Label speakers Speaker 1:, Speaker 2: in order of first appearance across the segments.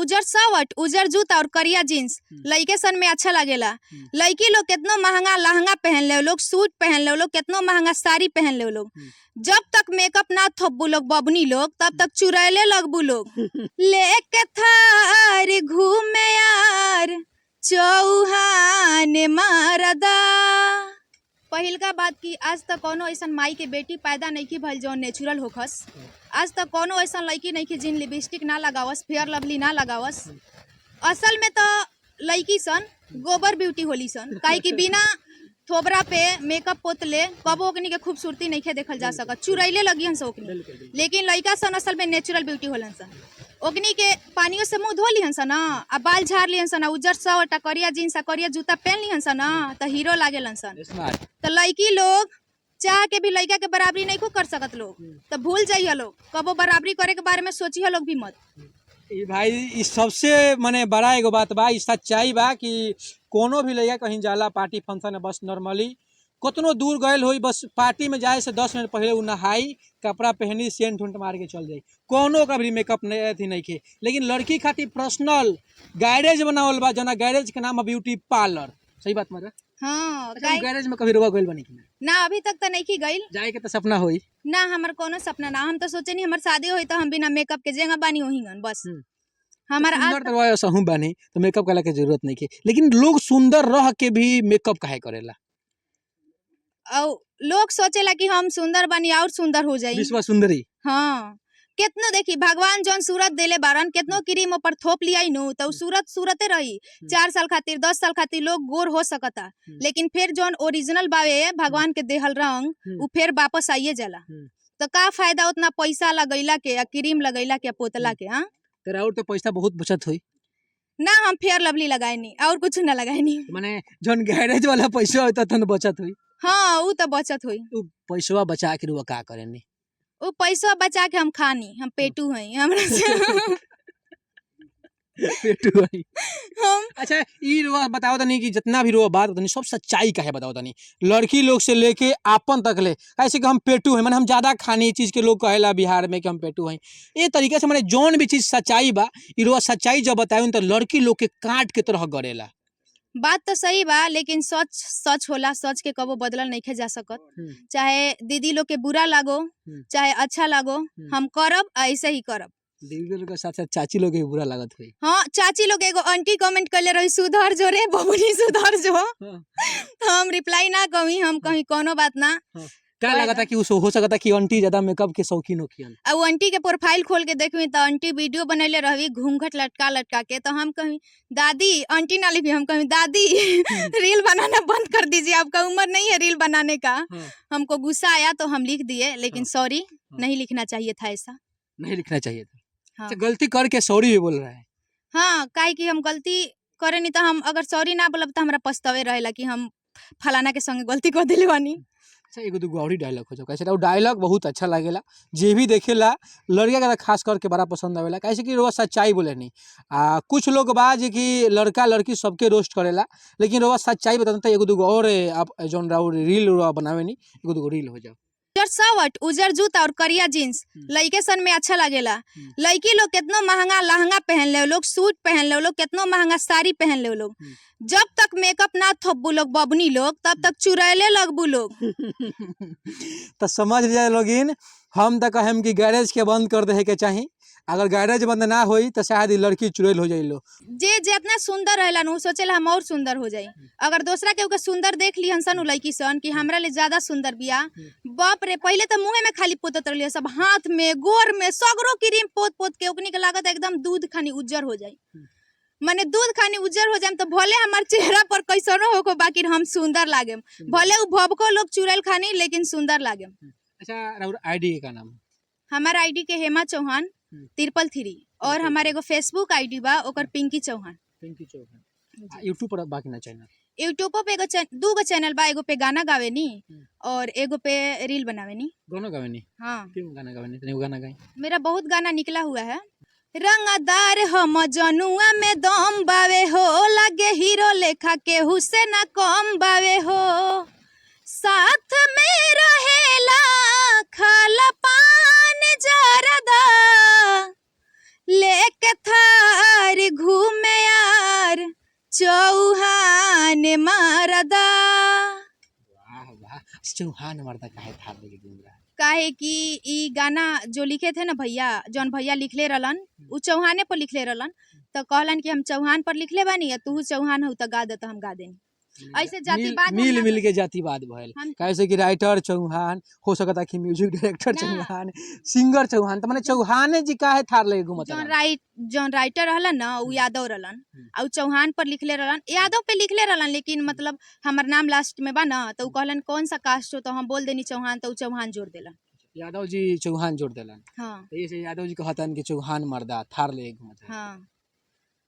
Speaker 1: उजर शर्ट, उजर जूता और करिया जीन्स लइके सन में अच्छा लागेला। लइकी लोग केतनो महंगा लहंगा पहन ले लोग, सूट पहन ले लोग, केतनो महंगा साड़ी पहन ले लोग, जब तक मेकअप ना थोपबू लोग बबनी लोग तब तक चुड़ैले लगबू लोग। लेके थार घूमे यार चौहान मारदा। पहिलका बात कि आज तक कोनो ऐसन माई के बेटी पैदा नहीं भइल जौन नेचुरल होखस। आज तक कोनो ऐसन लड़की नहीं जिन लिपस्टिक ना लगावस, फेयर लवली ना लगावस। असल में तो लड़की सन गोबर ब्यूटी होली सन, काहे कि बिना थोबरा पे मेकअप पोतले कबो ओकनी के खूबसूरती नहीं देखल जा सकत, चुरैले लगी हन ओकनी। लेकिन लड़का सन असल में नेचुरल ब्यूटी होलन सन। ओकनी के पानियों से मुंह धो लिहन सन आ बाल झाड़ लिहन सन, उज्जर शर्ट आ करिया जीन्स आ करिया जूता पहन लिहन सन त हीरो लागेलन सन। तो लड़की लोग चाह के भी लड़का के बराबरी नहीं को कर सकत लोग, तो भूल जाइए लोग, कबो बराबरी करे के बारे में सोचिए लोग भी मत।
Speaker 2: ई भाई ई सबसे माने बड़ा एगो बात बा, ई सच्चाई बा कि कोनो भी लड़का कहीं जाला पार्टी फंक्शन में, बस नॉर्मली कतनो दूर गयल होई, बस पार्टी में जाए से 10 मिनट पहले उ नहाई, कपड़ा पहनी, सेंट उंट मार के चल जाई, कोनो का भी मेकअप नहीं अथी नहीं खे। लेकिन लड़की खातिर पर्सनल गैरेज बनावल बा, जना गैरेज के नाम है ब्यूटी पार्लर। सही बात मगर?
Speaker 1: हाँ।
Speaker 2: अच्छा, उ गैरेज में कभी रुआ गइल बनी कि ना?
Speaker 1: ना अभी तक तो नहीं की गइल।
Speaker 2: जाए के तो सपना होई
Speaker 1: ना? हमर कोनो सपना ना, हम तो सोचे नहीं हमर शादी होई तो हम बिना मेकअप के जेंगा बानी होहिंगन बस। हमार आज
Speaker 2: सुंदर तो रह सहूं बानी तो मेकअप कला के जरूरत नहीं के, लेकिन लोग सुंदर रह के भी मेकअप काहे करेला?
Speaker 1: और लोग सोचेला कि हम सुंदर बानी और सुंदर हो जाई।
Speaker 2: विश्व सुंदरी।
Speaker 1: हाँ, केतनो देखी भगवान जौन सूरत देले बारन, केतनो क्रीम ऊपर थोप लियाई नु तो उ सूरत सूरते रही। 4 साल खातिर 10 साल खातिर लोग गोर हो सकता, लेकिन फिर जौन ओरिजिनल बावे भगवान के देहल रंग उ फिर वापस आइए जाला। तो का फायदा उतना पैसा लगैला के या क्रीम लगैला के या पोतला के? हाँ,
Speaker 2: तेरा और तो पैसा बहुत बचत हुई
Speaker 1: ना। हम फेयर लवली लगाएनी और कुछ ना लगाएनी।
Speaker 2: माने जौन गैरेज वाला पैसा होता तन बचत हुई।
Speaker 1: हाँ, उ तो बचत हुई।
Speaker 2: उ पैसवा बचा के रुआ का करेनी?
Speaker 1: उ पैसा बचा के हम खानी, हम पेटू हई हमरा से।
Speaker 2: पेटू हई।
Speaker 1: हम
Speaker 2: अच्छा, ई रुआ बताओ तनी कि जितना भी रुआ बात तनी सब सच्चाई काहे बताओ तनी, लड़की लोग से लेके आपन तक ले, ऐसे कि हम पेटू हैं, माने हम ज्यादा खानी चीज के लोग कहेला बिहार में कि हम पेटू हैं, ये तरीके से माने जौन भी चीज सच्चाई बा, ई रुआ सच्चाई जब बताई तो लड़की लोग के काट के तरह गरेला।
Speaker 1: बात तो सही बा, लेकिन सच सच होला, सच के कबो बदलल नहीं जा सकत। चाहे दीदी लोग के बुरा लागो चाहे अच्छा लागो, हम करब ऐसे ही करब।
Speaker 2: दीदी लोग के साथ साथ चाची लोग के भी बुरा लागत हुई।
Speaker 1: हाँ, चाची लोग एगो आंटी कमेंट करले रही सुधर जो रे बबुनी सुधर जो। तो हम रिप्लाई ना कही, हम कहीं कोनो बात ना।
Speaker 2: का लगता कि उस हो सकता कि आंटी ज्यादा मेकअप के शौकीन होखियन।
Speaker 1: आ आंटी के प्रोफाइल खोल के देखबी तो आंटी वीडियो बनैले रहबी घूंघट लटका लटका के, तो हम कहीं दादी आंटी ना लिखी, हम कहीं दादी रील बनाना बंद कर दीजिए, आपका उम्र नहीं है रील बनाने का। हमको गुस्सा आया तो हम लिख दिए, लेकिन सॉरी, नहीं लिखना चाहिए था ऐसा।
Speaker 2: नहीं लिखना चाहिए था।
Speaker 1: हाँ।
Speaker 2: अच्छा, गलती करके सॉरी भी बोल रहा है।
Speaker 1: हाँ, काहे कि हम गलती करे नहीं तो हम अगर सॉरी ना बोलब तो हमरा पछतावे रहेला कि हम फलाना के संगे गलती कर दिले बानी।
Speaker 2: अच्छा, एगो दूगो और डायलॉग हो जाओ कैसे, वो डायलॉग बहुत अच्छा लागेला, जे भी देखेला लड़का के खास करके बड़ा पसंद आवेला, कैसे कि रोज सच्चाई बोले नहीं। आ कुछ लोग बा जे कि लड़का लड़की सबके रोस्ट करेला, लेकिन रोज सच्चाई बताता। एगो दूगो और आप जौन राउर रील बनावे नहीं, एगो दूगो रील हो जाओ।
Speaker 1: उजर शर्ट, उजर जूता और करिया जीन्स लइके सन में अच्छा लागेला। लड़की लोग केतनो महंगा लहंगा पहन ले लोग, सूट पहन ले लोग, केतनो महंगा साड़ी पहन ले लोग, जब तक मेकअप ना थोपबू लोग बबनी लोग तब तक चुड़ैले लगबू लोग।
Speaker 2: तो समझ जाए लोगिन, हम तो कहेम कि गैरेज के बंद कर दे के चाही, अगर गैरेज बंद ना होई तो शायद ई लड़की चुड़ैल हो जाई लो।
Speaker 1: जे जितना सुंदर रहेला नु सोचेला हम और सुंदर हो जाई। अगर दूसरा के ओके सुंदर देख लिहन सन उ लड़की सन कि हमरा ले ज्यादा सुंदर बिया, बाप रे पहले तो मुंहे में खाली पोतत रहलिए, सब हाथ में गोर में सगरो क्रीम पोत पोत के ओकनी के लागत एकदम दूध खानी उज्जर हो जाई। माने दूध खानी उज्जर हो जाए तो भले हमार चेहरा पर कैसनो होको बाकी हम सुंदर लागे, भले उ भबको लोग चुड़ैल खानी लेकिन सुंदर लागे।
Speaker 2: अच्छा, राउर आईडी का नाम?
Speaker 1: हमार आईडी के हेमा चौहान 333 और हमारे एगो फेसबुक आईडी बा ओकर पिंकी चौहान।
Speaker 2: पिंकी चौहान। यूट्यूब पर बाकी ना चैनल?
Speaker 1: यूट्यूब पे एगो दू गो चैनल बा, एगो पे गाना गावेनी और एगो पे रील बनावेनी।
Speaker 2: गाना गावेनी?
Speaker 1: हाँ।
Speaker 2: क्यों गाना गावेनी? तनी गाना गाई।
Speaker 1: मेरा बहुत गाना निकला हुआ है। रंगदार हम जनुआ में दम बावे हो, लगे हीरो लेखा के हुसे ना कम बावे हो, साथ में रहेला खाला पान जरदा, लेके थार घूमे यार चौहान मरदा।
Speaker 2: वाह वाह, चौहान मर्दा काहे थार लेके घूम रहा है?
Speaker 1: काहे कि ई गाना जो लिखे थे ना भैया, जौन भैया लिखले रहलन उ चौहाने पर लिखले रहलन, तो कहलन कि हम चौहान पर लिखले बानी आ तूहू चौहान हऊ त गा दे, त हम गा देनी। ऐसे जातिवाद हम
Speaker 2: मिल
Speaker 1: ना
Speaker 2: मिल के जातिवाद भइल। कैसे कि राइटर चौहान हो सकता कि म्यूजिक डायरेक्टर
Speaker 1: ना।
Speaker 2: चौहान, सिंगर चौहान, त माने चौहाने जी काहे थार लेके घूमत
Speaker 1: जौन
Speaker 2: रहलन?
Speaker 1: राइट जौन राइटर रहलन ना उ यादव रहलन आ उ चौहान पर लिखले रहलन, यादव पे लिखले रहलन, लेकिन मतलब हमर नाम लास्ट में बा ना, तो उ कहलन कौन सा कास्ट हो, तो हम बोल देनी चौहान, तो उ चौहान जोड़ देलन।
Speaker 2: यादव जी चौहान जोड़ देलन।
Speaker 1: हाँ।
Speaker 2: तो ये से यादव जी कहतन कि चौहान मर्दा थार लेके घूमत है।
Speaker 1: हाँ,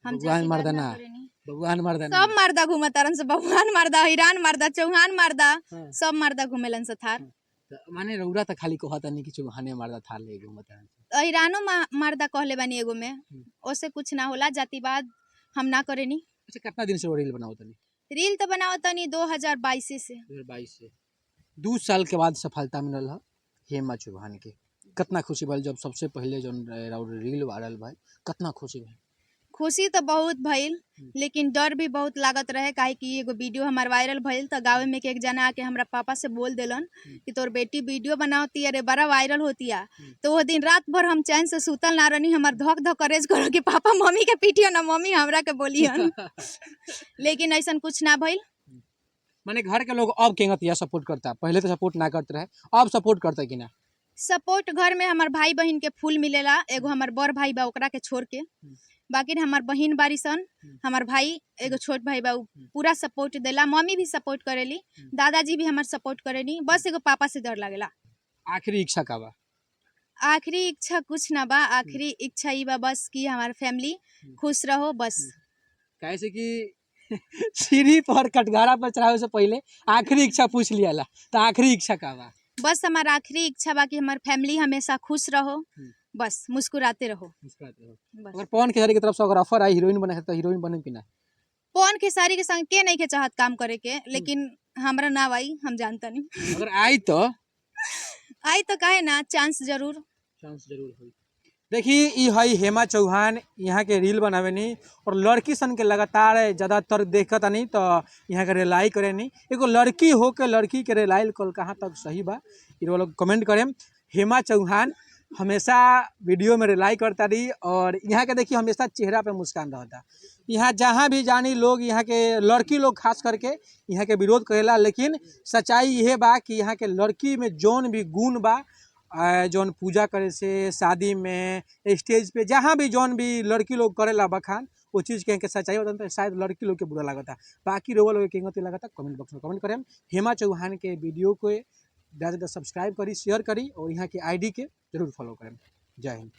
Speaker 1: हम
Speaker 2: भगवान
Speaker 1: जातिवाद
Speaker 2: मर्दा
Speaker 1: ना
Speaker 2: ना।
Speaker 1: करेनी।
Speaker 2: भगवान मर्दा ना।
Speaker 1: सब मर्दा घूमतारन से, भगवान मर्दा, हिरान मर्दा, चौहान मर्दा,
Speaker 2: हाँ।
Speaker 1: सब मर्दा घूमेलन से थार।
Speaker 2: त माने रौरा त खाली कहतनी कि चौहाने मर्दा थार लेके घूमत है।
Speaker 1: हिरानो मर्दा कहले बानी एगो में, ओसे कुछ ना होला, जातिवाद हम ना करेनी।
Speaker 2: अच्छा, कितना दिन से वो रील बनावतनी?
Speaker 1: रील तो बनावतनी 2022 से।
Speaker 2: 2022 से 2 साल के बाद सफलता मिलल है हेमा चौहान के। कितना खुशी भइल जब सबसे पहले जौन राउर रील वायरल भइल, कितना खुशी भइल?
Speaker 1: खुशी तो बहुत भइल, लेकिन डर भी बहुत लागत रहे, काहे कि एगो वीडियो हमार वायरल भइल त गाँव में के एक जना आके हमरा पापा से बोल देलन कि तोर बेटी वीडियो बनावती, अरे बड़ा वायरल होतिया। तो वो दिन रात भर हम चैन से सुतल ना रहनी, हमार धक धक करेज करो कि पापा मम्मी के पीटियो ना, मम्मी हमरा के बोलियन, लेकिन ऐसन कुछ ना भइल।
Speaker 2: माने घर के लोग अब केंगतिया सपोर्ट करता? पहले तो सपोर्ट ना करते रहे, अब सपोर्ट करता कि ना?
Speaker 1: सपोर्ट घर में हमार भाई बहिन के फूल मिलेला, एगो हमार बड़ भाई बा ओकरा के छोड़ के, बाकी हमार बहिन बारी सन, हमार भाई एगो छोट भाई बा उ पूरा सपोर्ट देला, मम्मी भी सपोर्ट करेली, दादाजी भी हमार सपोर्ट करेली, बस एगो पापा से डर लागेला।
Speaker 2: आखिरी इच्छा का बा?
Speaker 1: आखिरी इच्छा कुछ ना बा, आखिरी इच्छा ई बा बस कि हमार फैमिली खुश रहो बस।
Speaker 2: कैसे कि सीढ़ी पर कटघरा पर चढ़ावे से पहले आखिरी इच्छा पूछ लियाला, तो आखिरी इच्छा का बा?
Speaker 1: बस हमार आखिरी इच्छा बा कि हमार फैमिली हमेशा खुश रहो, बस मुस्कुराते रहो।
Speaker 2: मुस्कुराते रहो।
Speaker 1: बस।
Speaker 2: अगर पवन खेसारी की तरफ से अगर ऑफर आई हीरोइन बने तो हीरोइन बने कि ना?
Speaker 1: पवन खेसारी के संग के नहीं के चाहत काम करे के, लेकिन हमरा ना आई, हम जानता नहीं।
Speaker 2: अगर आई तो?
Speaker 1: आई तो काहे ना, चांस जरूर।
Speaker 2: चांस जरूर होई। देखी ई हई हेमा चौहान, यहाँ के रील बनावेनी और लड़की सन के लगातार ज़्यादातर देखत नहीं तो यहाँ के रिलाई करेनी। एगो लड़की हो के लड़की के रिलाई कल कहाँ तक सही बा, ई लोग कमेंट करें। हेमा चौहान हमेशा वीडियो में रिलाई करता रही और यहाँ के देखिए हमेशा चेहरा पे मुस्कान रहता। यहाँ जहाँ भी जानी लोग यहाँ के लड़की लोग खास करके यहाँ के विरोध करेला, लेकिन सच्चाई यह बा कि यहाँ के लड़की में जौन भी गुण बा, जौन पूजा करे से, शादी में, स्टेज पे जहाँ भी जौन भी लड़की लोग करेला बखान, वो चीज़ के के सच्चाई बताते हैं, शायद लड़की लोग के बुरा लगता। बाकी रोवा लोग के केंगती लगता कमेंट बॉक्स में कमेंट करें। हेमा चौहान के वीडियो को ज़्यादा से ज़्यादा सब्सक्राइब करी, शेयर करी और यहाँ के आईडी के जरूर फॉलो करें। जय हिंद।